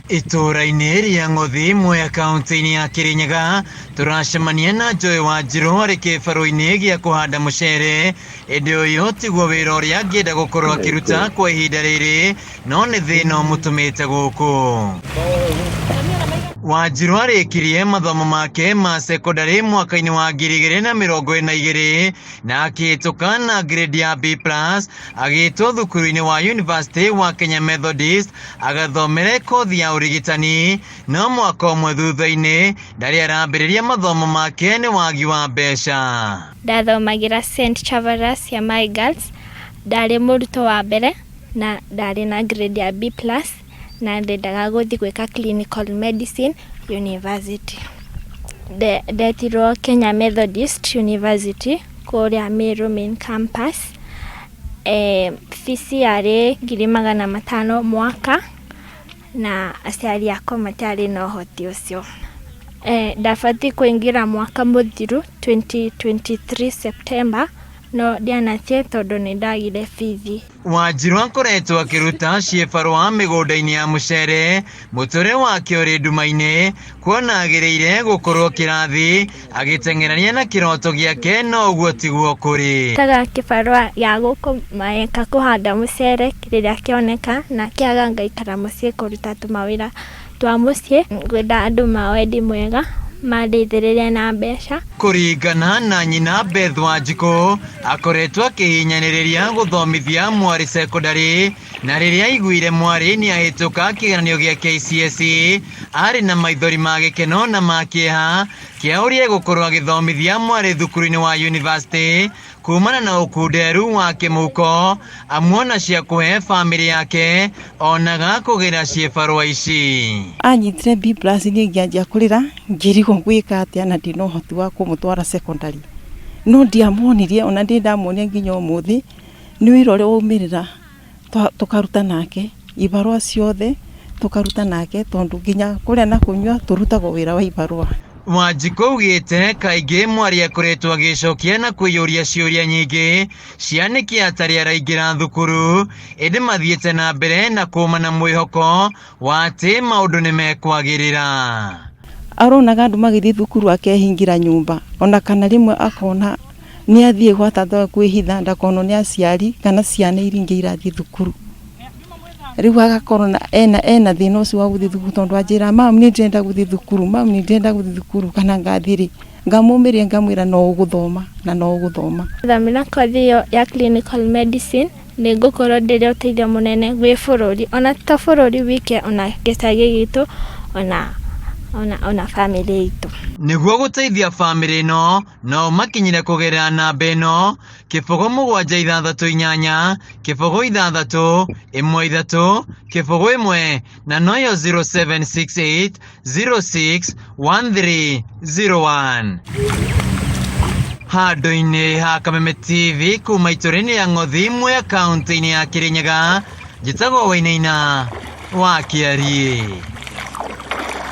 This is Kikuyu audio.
Itũũra-inĩ rĩa Ng'othi Mwea kaunti-inĩ ya Kirinyaga tũracemania na Joy Wanjirũ arĩ kĩbarũ-inĩ gĩa kũhanda mũcere, ĩndĩ ũyũ tiguo wĩra ũrĩa angĩenda gũkorwo akĩruta kwa ihinda rĩrĩ, no nĩ thĩna ũmũtũmĩte gũkũ. Wanjirũ arĩkirie mathomo make ma sekondarĩ mwaka-inĩ wa 2022 na akĩhĩtũka na grade ya B+, agĩtwo thukuru-inĩ wa University wa Kenya Methodist agathomere kothi ya ũrigitani, no mwaka ũmwe thutha-inĩ ndarĩ arambĩrĩria mathomo make nĩ wagi wa mbeca. Ndathomagĩra St Chavaras ya My Girls, ndarĩ mũrutwo wa mbere na ndarĩ na grade ya B+ na ndendaga gũthiĩ gwĩka clinical medicine university. Ndetirwo Kenya Methodist University kũrĩa Meru main campus. Fees yarĩ 500,000 mwaka na aciari akwa matiarĩ na ũhoti ũcio. Ndabatiĩ kũingĩra mwaka mũthiru 2023 September no ndianathiĩ tondũ nĩ ndagire bithi. Wanjirũ akoretwo akĩruta ciĩbarũa mĩgũnda-inĩ ya mũcere, mũtũrĩre wake ũrĩ nduma-inĩ, kuona agĩrĩire gũkorwo kĩrathi agĩteng'erania na kĩroto gĩake no ũguo tiguo kũrĩ. Rutaga kĩbarũa gĩa gũkũ maeka kũhanda mũcere rĩrĩa kĩoneka na kĩaga ngaikara mũciĩ kũruta tũmawĩra twa mũciĩ. Ngwenda andũ ma wendi mwega mandeithĩrĩrie na mbeca. Kũringana na nyina Beth Wanjikũ, akoretwo akĩhinyanĩrĩria gũthomithia mwarĩ sekondarĩ, na rĩrĩa aiguire mwarĩ nĩ ahĩtũka kĩgeranio gĩa KCSE, arĩ na maithori ma gĩkeno na ma kĩeha kĩa ũrĩa egũkorwo agĩthomithia mwarĩ thukuru-inĩ wa university kumana na ũkunderu wa kĩmũhuko, amuona cia kũhe bamĩrĩ yake onaga kũgĩra ciĩbarũa ici. Anyitire B+ niĩ ngĩanjia kũrĩra, ngĩrigwo ngwĩka atĩa na ndina ũhoti wa kũmũtwara secondary. No ndiamuonirie ona ndirĩ ndamuonia nginya ũmũthĩ, nĩ wĩra ũrĩa waumĩrĩra tũkaruta nake, ibarũa ciothe tũkaruta nake tondũ nginya kũrĩa na kũnyua tũrutagwo wĩra wa ibarũa. Wanjikũ augĩte kaingĩ mwarĩ akoretwo agĩcokia na kwĩyũria ciũria nyingĩ cia nĩkĩ atarĩ araingĩra thukuru, ĩndĩ mathiĩte na mbere na kũma na mwĩhoko wa atĩ maũndũ nĩ mekwagĩrĩra. Aronaga andũ magĩthiĩ thukuru akehingĩra nyũmba ona kana rĩmwe akona nĩ athiĩ gwa tata kwĩhitha ndakonwo nĩ aciari kana ciana iria ingĩ irathiĩ thukuru. Rĩu agakorwo na ena thĩna ũcio wa gũthiĩ thukuru tondũ anjĩraga mamu nĩ ndĩrenda gũthiĩ thukuru, mamu nĩ ndĩrenda gũthiĩ thukuru kana ngathiĩ rĩ, ngamũmĩrĩria ngamwĩra no ũgũthoma na no ũgũthoma. Thomera kothi ĩyo ya clinical medicine nĩ ngũkorwo ndĩrĩ ũteithio mũnene gwĩ bũrũri, ona to bũrũri wike, ona gĩcagi gitũ, ona bamĩrĩ itũ. Nĩguo gũteithia bamĩrĩ ĩno no makinyire kũgerera namba ĩno 0 7 6 8 0 6 1 3 0 1 na noyo 0768 06 13 01. Handũ-inĩ ha Kameme TV kuma itũra-inĩ ya Ng'othi Mwea kaunti-inĩ ya Kirinyaga, njĩtagwo Wainaina wa Kĩariĩ.